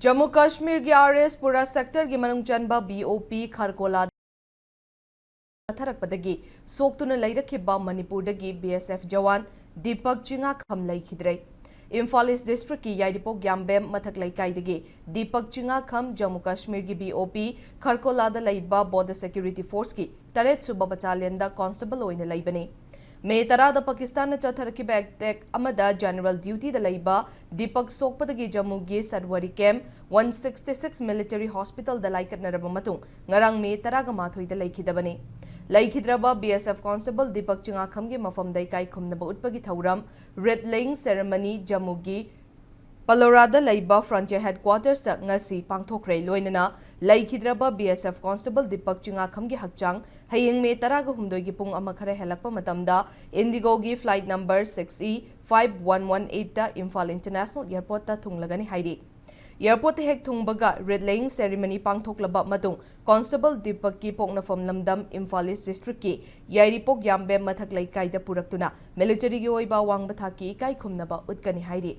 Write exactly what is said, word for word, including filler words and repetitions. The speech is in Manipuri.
ꯖꯝꯃꯨ ꯀꯥꯁꯃꯤꯔꯒꯤ ꯑꯥꯔ ꯑꯦꯁ ꯄꯨꯔꯥ ꯁꯦꯛꯇꯔꯒꯤ ꯃꯅꯨꯡ ꯆꯟꯕ ꯕꯤ ꯑꯣ ꯄꯤ ꯈꯔꯀꯣꯂꯥꯗ ꯆꯠꯊꯔꯛꯄꯗꯒꯤ ꯁꯣꯛꯇꯨꯅ ꯂꯩꯔꯛꯈꯤꯕ ꯃꯅꯤꯄꯨꯔꯗꯒꯤ B S F Jawan Deepak ꯆꯤꯉꯥꯈꯝ ꯂꯩꯈꯤꯗ꯭ꯔꯦ꯫ ꯏꯝꯐꯥꯜ ꯏꯁ ꯗꯤꯁꯇ꯭ꯔꯤꯛꯀꯤ ꯌꯥꯏꯔꯤꯄꯣꯛ ꯌꯥꯝꯕꯦꯝ ꯃꯊꯛ ꯂꯩꯀꯥꯏꯗꯒꯤ ꯗꯤꯄꯛ ꯆꯤꯉꯥꯈꯝ ꯖꯝꯃꯨ ꯀꯥꯁꯃꯤꯔꯒꯤ ꯕꯤ ꯑꯣ ꯄꯤ ꯈꯔꯀꯣꯂꯥꯗ ꯂꯩꯕ ꯕꯣꯗꯣ ꯁꯦꯀ꯭ꯌꯨꯔꯤꯇꯤ ꯐꯣꯔꯁꯀꯤ ꯇꯔꯦꯠ ꯁꯨꯕ ꯕꯆꯥꯂꯤꯌꯟꯗ ꯀꯣꯟꯁꯇꯦꯕꯜ ꯑꯣꯏꯅ ꯂꯩꯕꯅꯤ꯫ ꯃꯦ ꯇꯔꯥꯗ ꯄꯥꯀꯤꯁꯇꯥꯟꯅ ꯆꯠꯊꯔꯛꯈꯤꯕ ꯑꯦꯇꯦꯛ ꯑꯃꯗ ꯖꯦꯅꯔꯦꯜ ꯗ꯭ꯌꯨꯇꯤꯗ ꯂꯩꯕ ꯗꯤꯄꯛ ꯁꯣꯛꯄꯗꯒꯤ ꯖꯝꯃꯨꯒꯤ Satwari camp one sixty six military ꯍꯣꯁꯄꯤꯇꯥꯜꯗ ꯂꯥꯏꯀꯠꯅꯔꯕ ꯃꯇꯨꯡ ꯉꯔꯥꯡ ꯃꯦ ꯇꯔꯥꯒ ꯃꯥꯊꯣꯏꯗ ꯂꯩꯈꯤꯗꯕꯅꯤ꯫ ꯂꯩꯈꯤꯗ꯭ꯔꯕ B S F constable Deepak ꯆꯤꯉꯥꯈꯝꯒꯤ ꯃꯐꯝꯗ ꯏꯀꯥꯏ ꯈꯨꯝꯅꯕ ꯎꯠꯄꯒꯤ ꯊꯧꯔꯝ, ꯔꯤꯠ ꯂꯦꯌꯤꯡ ꯁꯦꯔꯦꯃꯅꯤ, ꯖꯝꯃꯨꯒꯤ ꯄꯂꯣꯔꯥꯗ ꯂꯩꯕ ꯐ꯭ꯔꯟꯇꯤꯌꯔ ꯍꯦꯗꯀ꯭ꯋꯥꯇꯔꯁꯇ ꯉꯁꯤ ꯄꯥꯡꯊꯣꯛꯈ꯭ꯔꯦ꯫ ꯂꯣꯏꯅꯅ ꯂꯩꯈꯤꯗ꯭ꯔꯕ B S F constable Deepak ꯆꯤꯉꯥꯈꯝꯒꯤ ꯍꯛꯆꯥꯡ ꯍꯌꯦꯡ ꯃꯦ ꯇꯔꯥꯒ ꯍꯨꯝꯗꯣꯏꯒꯤ ꯄꯨꯡ ꯑꯃ ꯈꯔ ꯍꯦꯜꯂꯛꯄ ꯃꯇꯝꯗ ꯏꯟꯗꯤꯒꯣꯒꯤ flight number six E five one one ꯑꯩꯠꯇ ꯏꯝꯐꯥꯜ ꯏꯟꯇꯔꯅꯦꯁꯅꯦꯜ ꯑꯦꯌꯔꯄꯣꯔꯠꯇ ꯊꯨꯡꯂꯒꯅꯤ ꯍꯥꯏꯔꯤ꯫ ꯑꯦꯌꯔꯄꯣꯔꯠꯇ ꯍꯦꯛ ꯊꯨꯡꯕꯒ ꯔꯤꯠ ꯂꯦꯌꯤꯡ ꯁꯦꯔꯦꯃꯅꯤ ꯄꯥꯡꯊꯣꯛꯂꯕ ꯃꯇꯨꯡ ꯀꯣꯟꯁꯇꯦꯕꯜ ꯗꯤꯄꯛꯀꯤ ꯄꯣꯛꯅꯐꯝ ꯂꯝꯗꯝ ꯏꯝꯐꯥꯜ ꯏꯁ ꯗꯤꯁꯇ꯭ꯔꯤꯛꯀꯤ ꯌꯥꯏꯔꯤꯄꯣꯛ ꯌꯥꯝꯕꯦꯝ ꯃꯊꯛ ꯂꯩꯀꯥꯏꯗ ꯄꯨꯔꯛꯇꯨꯅ ꯃꯤꯂꯤꯇꯔꯤꯒꯤ ꯑꯣꯏꯕ ꯑꯋꯥꯡꯕ ꯊꯥꯛꯀꯤ ꯏꯀꯥꯏ ꯈꯨꯝꯅꯕ ꯎꯠꯀꯅꯤ ꯍꯥꯏꯔꯤ꯫